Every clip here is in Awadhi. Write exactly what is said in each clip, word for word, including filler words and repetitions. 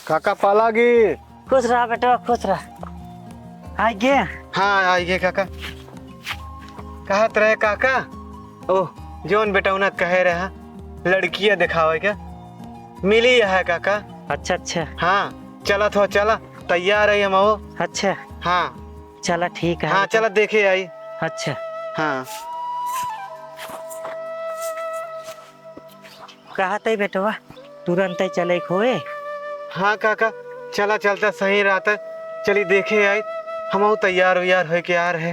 काका पालागी। खुश रहा बेटवा, खुश रहा। आइगे? हाँ, आइगे काका। कहत रहे काका, ओह, जौन बेटौना कहे रहा, लड़किया देखावे के, मिली है काका। अच्छा, अच्छा। हाँ, चलत हो, चला, तैयार है हम हो। अच्छा। हाँ। चला, ठीक है हाँ, बेटवा। चला देखे आई। अच्छा। हाँ। कहत है बेटवा, तुरंत ही चले खोए। हाँ काका, चला चलता सही रहता, चली देखे आई, हम तैयार उयार होके आ रहे।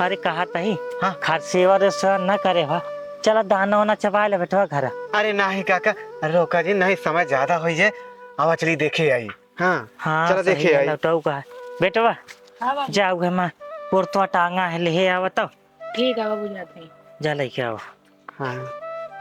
अरे कहत ही, हाँ। खरसेवा रेसेवा न करे हो, चला दाना वाना चबाय ले बेटवा घर। अरे नाही काका, रोका जी, नहीं समय ज्यादा होइ जाए, आवा चली देखे आई। हाँ, हाँ, चला सही देखे है, आई। लौटाऊ का है। बेटवा, हाँ बाबू। जाओ घर में, पुरतवा टांगा है, ले आवा तो। ठीक है बाबू, जाते हैं। जा लेके आओ। हाँ।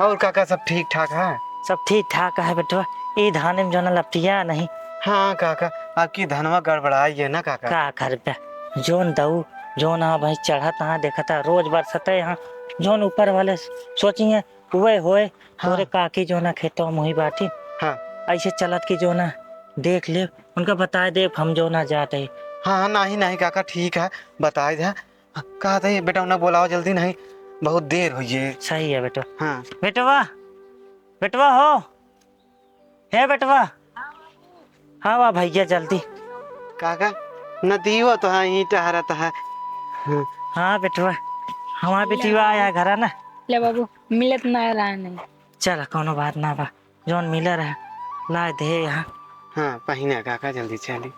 और काका सब ठीक ठाक है? सब ठीक ठाक है बेटवा। ई धान में जोना लपटिया नहीं। हाँ काका, आपकी धनवा गड़बड़ाई है ना काका? का करबे? जोन दऊ, जोन आ भाई चढ़त हाँ देखता, रोज बरसते हाँ। जोन ऊपर वाले सोची है, उहे होए। हाँ। तोरे काकी जोना खेतवा मुही बाटी। हाँ। ऐसे चलत की जोना देख ले, उनका बताए दे हम जोना जाते। हाँ, हाँ, नहीं, नहीं काका, ठीक है, बताए दे। कहा था ये बेटा, उन्हें बुलाओ जल्दी, नहीं बहुत देर हुई है। सही है बेटवा। हाँ। बेटवा, बेटवा हो, हे बेटवा। हाँ, वाह भैया, जल्दी। काका, नदियो तो है, ईंटा हरत है। हाँ। हाँ बेटवा, हमार बेटिया आया घरा ना। ले बाबू, मिलत ना रहा नहीं। चल, कौनो बात ना बा, जौन मिला रहा, ला दे यहाँ। हाँ, पहिना काका, जल्दी चली।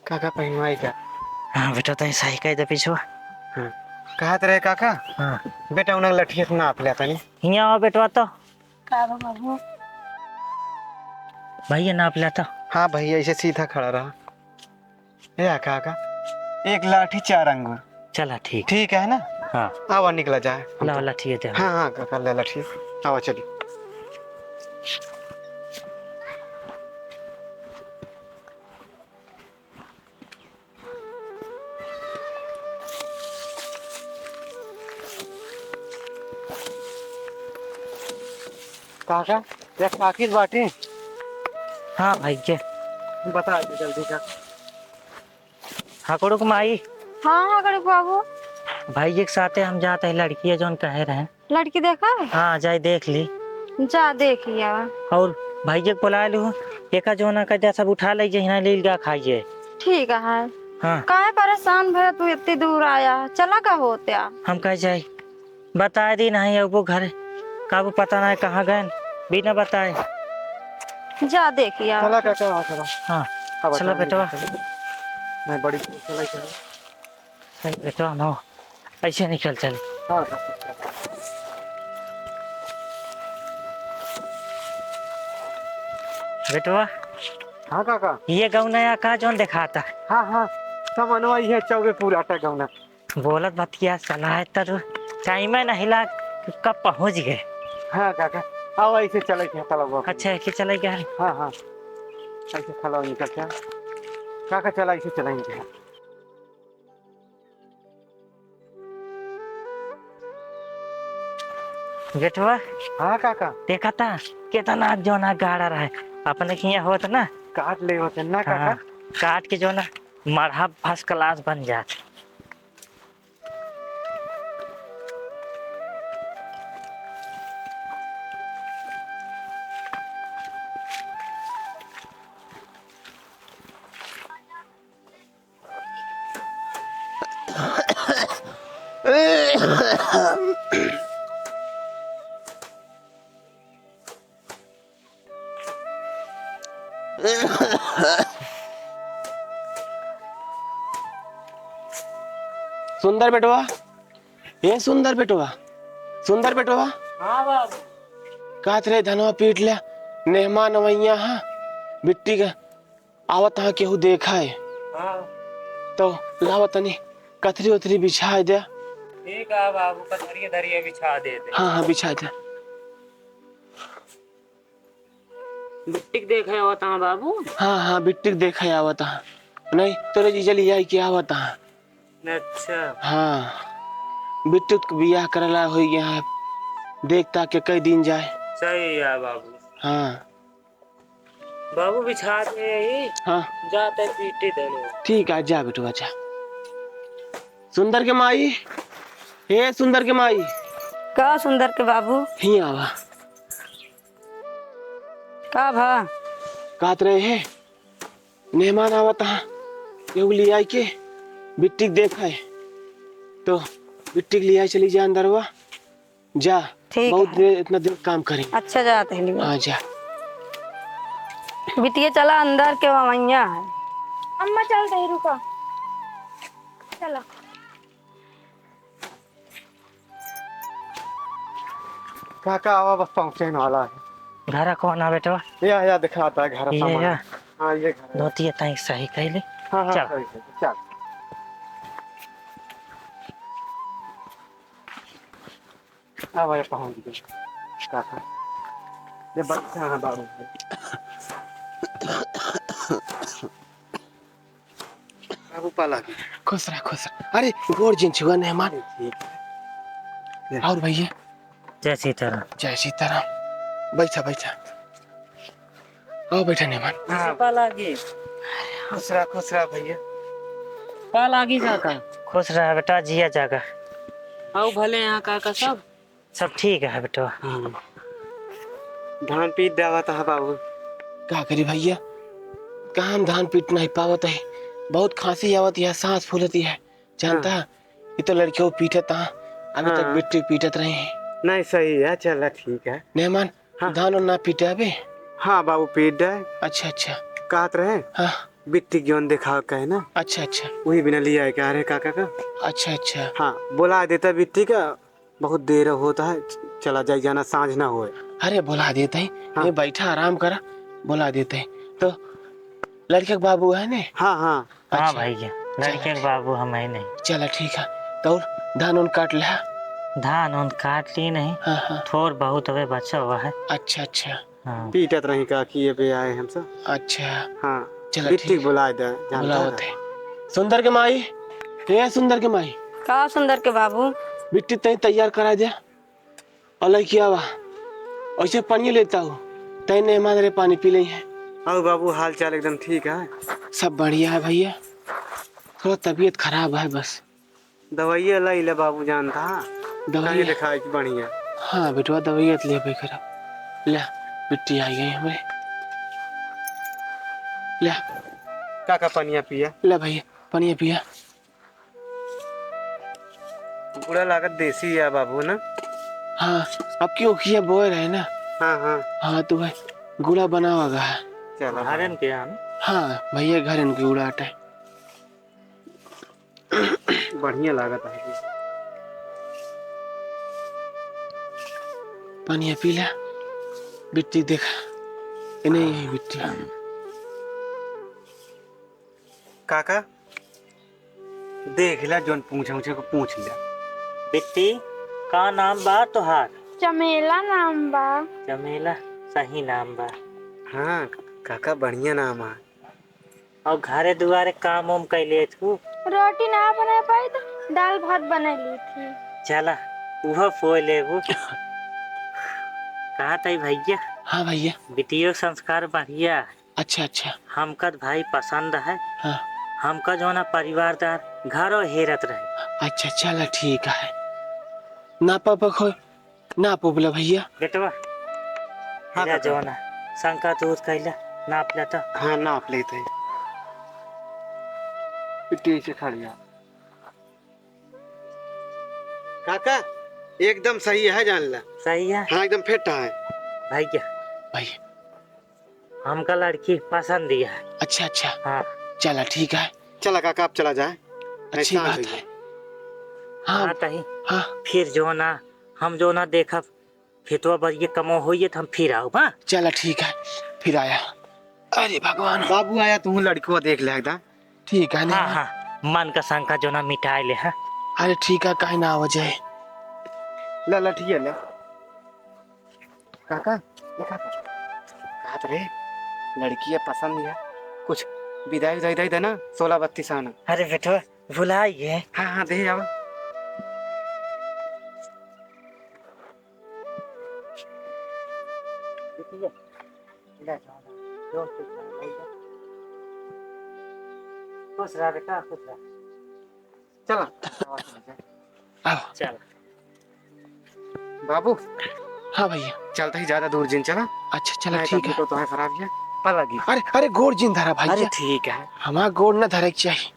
काका पहिनवाई का? हाँ बेटा, तनी सही कह दे पीछवा। हाँ। कहत रहे काका? हाँ। बेटा, उन्हें लठिया से नाप लिया तनी। हियाँ आओ बेटवा तो। का बा बाबू? भैया नाप लिया तो। हाँ भैया, ऐसे सीधा खड़ा रहा। या काका, एक लाठी चार अंगुर। चला ठीक। ठीक है ना? हाँ। आवा निकला जाए। ला, लाठी ये दे। हाँ, हाँ काका, ले लाठी। आवा चली। काका, या काकी बाटी? हाँ भाई के। बता दे जल्दी का। हकड़ुक माई। हाँ, हकड़ुक बाबू। भाई के साथे हम जात है, लड़की है जौन कहे रहे। लड़की देखा? हाँ, जाई देख ली। जा देख लिया। और भाई के बोला लू, एका जौन का जा सब उठा ले, जहिना लील गा खाइए। ठीक है। हाँ। काहे परेशान भय तू इतनी दूर आया? चला का होत्या? हम कह जाई, बताए दी नहीं, अब वो घर काबू पता नहीं कहाँ गए, बिना बताए। जा देख यार। चला काका, आ चला। हाँ, अब चला बताएंगे बेटवा। चला। मैं बड़ी चला चला। सही बेटवा, हम ऐसे निकल चल। हाँ, हाँ। बेटवा। हाँ काका। ये गौना या का जौन देखाता? हाँ, हाँ, सब मनवा ये चौबे पूरा टा गौना। बोलत बतिया सलाह तर टाइम नहीं लाग, कब पहुँच गए। हाँ काका, आओ ऐसे चले के तलबा। अच्छा, ऐसे चले गए। हाँ, हाँ, ऐसे खलो निकल के। काका चला, ऐसे चलेंगे। बेटवा। हाँ काका। देखा था, कितना जोना गाड़ा रहे, अपने के यहाँ होत ना। काट ले होते ना काका। हाँ, काट के जोना मरहा first class बन जात। सुंदर बेटवा, ए सुंदर बेटवा, सुंदर बेटवा। हाँ बाबू। कहत रहे धनवा पीट ले, मेहमान अवैया हा, बिट्टी के आवत हा केहू देखा है। हाँ। तो लावा तनी कथरी उथरी बिछाए दे। ठीक है बाबू, कथरी धरिए बिछा देते। हाँ, हाँ, बिछा दे। बिट्टिक देखे आवत हाँ बाबू। हाँ, हाँ, बिट्टिक देखे आवत हाँ। नहीं, तोरे जीजा लियाई के आवत हाँ। अच्छा। हाँ, बिट्टू के बियाह करला होई गया है, देख ताक के कई दिन जाए। सही है बाबू। हाँ। बाबू बिछा दे यही। हाँ। जाते पीटी देने। ठीक है, जा बेटवा जा। सुंदर के माई, हे सुंदर के माई। का सुंदर के बाबू? ही आवा। का भा? कहत रहे है, मेहमान आवत हा, केहू लियाई के बिट्टी के देखा है, तो बिट्टी के लियाई चली जा अंदरवा, जा। ठीक बहुत है। देर, इतना देर काम करेंगे। अच्छा, जाते हैं। हाँ, जा। बिटिया चला अंदर के वमैया है। अम्मा चल रही, रुका। चला। काका आवा, बस पहुँचे वाला है। घरा कौन है बेटवा? या, या दिखाता है घर ये सामान। या? हाँ, ये घर है। धोती ताई सही कैले। हाँ, हाँ, चल। सही है, चल। अब ये पहुँच गए। काका। ये बच्चा है बाबू। बाबू पाला की। खुश रह, खुश रह। अरे, गोड़ जिन छुआ मेहमान। ठीक है। और भैया? जय सीताराम। जय सीताराम। बैठा, बैठा। आओ, बैठा मेहमान। हाँ। पाला की। खुश रह, खुश रह भैया। पाला की काका। खुश रह बेटा, जिया जागा। आओ भले यहाँ काका सब। सब ठीक है बेटवा। हाँ। धान पीट देवा था बाबू। का करी भैया, कहाँ हम धान पीट नहीं पावत है, बहुत खांसी आवत है, सांस फूलत है, जानता हाँ। है? ये तो लड़के को पीटत हाँ, अभी तक हाँ। बिट्टी पीटत रहे हैं। नहीं, सही है, चला ठीक है। मेहमान, हाँ। धान उन ना पीटे अबे? हाँ बाबू, पीट दे। अच्छा, अच्छा। कहत रहे? हाँ। बिट्टी जोन देखा कहे ना। अच्छा, अच्छा। वही बिना लिया है, कह रहे काका का। अच्छा, अच्छा। हाँ, बोला देता बिट्टी का। बहुत देर होता है, च-, चला जाए, जाना सांझ ना होए। अरे, बोला देते हैं। हाँ। ये बैठा, आराम करा, बोला देते हैं। तो लड़के के बाबू है ने? हाँ, हाँ। हाँ अच्छा। भैया, चला लड़के के ठीक। बाबू हम है नहीं। चला ठीक है। तो और धान उन काट ले? धान उन काट ली नहीं। हाँ, हाँ। थोड़ बहुत अबे बचा हुआ है। अच्छा, अच्छा। हाँ। पीटत रही का कि ये पे आए हम सब। अच्छा। हाँ। चला बिट्टी ठीक। बुलाए दे, जानता बुलावत है। है। सुंदर के माई, ए सुंदर के माई। का सुंदर के बाबू? बिट्टी तई तैयार करा दे। और लड़किया बा, ऐसे पानी लेता हूँ, तई मेहमान रे पानी पी ले है। और बाबू, हाल चाल एकदम ठीक है? सब बढ़िया है भैया, थोड़ा तबीयत खराब है बस। दवाइया लाई ले बाबू, जानता है? दवाइया? कहीं दिखाई के बढ़िया। हाँ बेटवा, दवाइया तो लेबे करब। ले, बिट्टी आई गई हमरे। ले। काका, पनिया पिया। ले भैया, पनिया पिया। गुड़ा लागत देसी है बाबू ना? हाँ, अब की ओखिया बोए रहे ना। हाँ, हाँ। हाँ, तो वह गुड़ा बनावा गा है। चला। घरन के है ना? हाँ, भैया, घरन के गुड़ा आटा है। बढ़िया लागत है। पनिया पी ला, बिट्टी देखा, ए नहीं है बिट्टी। काका, देख ला, जोन पूछे, पूछे को पूछ ला। बिट्टी, का नाम बा तोहार? चमेला नाम बा। चमेला, सही नाम बा। हाँ, काका, बढ़िया नाम है। और घरे दुआरे काम उम कैले तू? रोटी ना बना पाई तो दाल भात बना ली थी। चला, उहो पोए लेबू। कहा तई भैया? हाँ भैया। बिटियो संस्कार बढ़िया। अच्छा, अच्छा। हमका त भाई पसंद है। हाँ। हमका जो ना परिवारदार घरो हेरत रहे। अच्छा, चला ठीक है। नापा पखो, नाप उपला भैया। बेटवा, हाँ, इधर बेटवा। जो ना, शंका दूर कैला, नाप लेता। हाँ, नाप लेते हैं। इतनी से खा लिया। काका, एकदम सही है, जान ला। सही है? हाँ, एकदम फिट है। भैया। भैया। हमका लड़की पसंद ही है। अच्छा, अच्छा। हाँ। चला, ठीक है। चला काका, आप चला जाए। अच्छी बात है। हाँ। हाँ, तही। हाँ। फिर जो ना, हम जो ना देखब, फिर तो अब ये कमो होइए तो हम फिर आउब, हाँ? चला, ठीक है, फिर आया। अरे भगवान। बाबू आया, तू लड़को देख ले एकदम। ठीक है, हाँ, नहीं। हाँ, मन का शंका जो ना मिटाए ले, हाँ। अरे ठीक है, काहे ना आवा जाए। ला, ला, ठीक है, ला। काका, ए काका, कहत रहे, लड़की है पसंद है, कुछ बिदाई उदाई दे देना, सोलह बत्तीस आना। अरे बेटवा, भुला गए। हाँ, हाँ, दे आवा। खुश रह बेटा, खुश रह। चला। आओ। चल। बाबू। हाँ भैया। चलता ही ज्यादा दूर जिन चला। अच्छा, चला, नहीं, ठीक है। तो है खराब है। पलगी। अरे, अरे, गोड़ जिन धरा भैया। अरे, ठीक है। हमार गोड़ न धरे के चाहिए।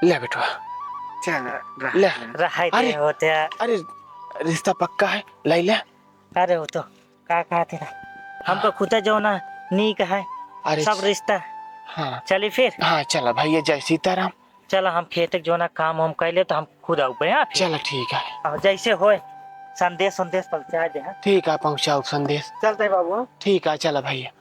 ले बेटवा। चल, रह। ले। रहाई दे अरे, होते। अरे, रिश्ता पक्का है, ले ले। अरे, वो तो का कहते ना, हमको हाँ। खुदा जो ना नीक है, अरे, सब रिश्ता। हाँ। चली फिर। हाँ, चला भैया, जय सीताराम। चला, हम खेत के जो ना काम हम कर ले तो हम खुद आऊ पे, हाँ, फिर। चला, ठीक है। हाँ, जैसे होए, संदेश, संदेश पहुँचा दे, हाँ। ठीक है, पहुँचाओ संदेश। चलते हैं बाबू, हाँ। ठीक है, चला भैया।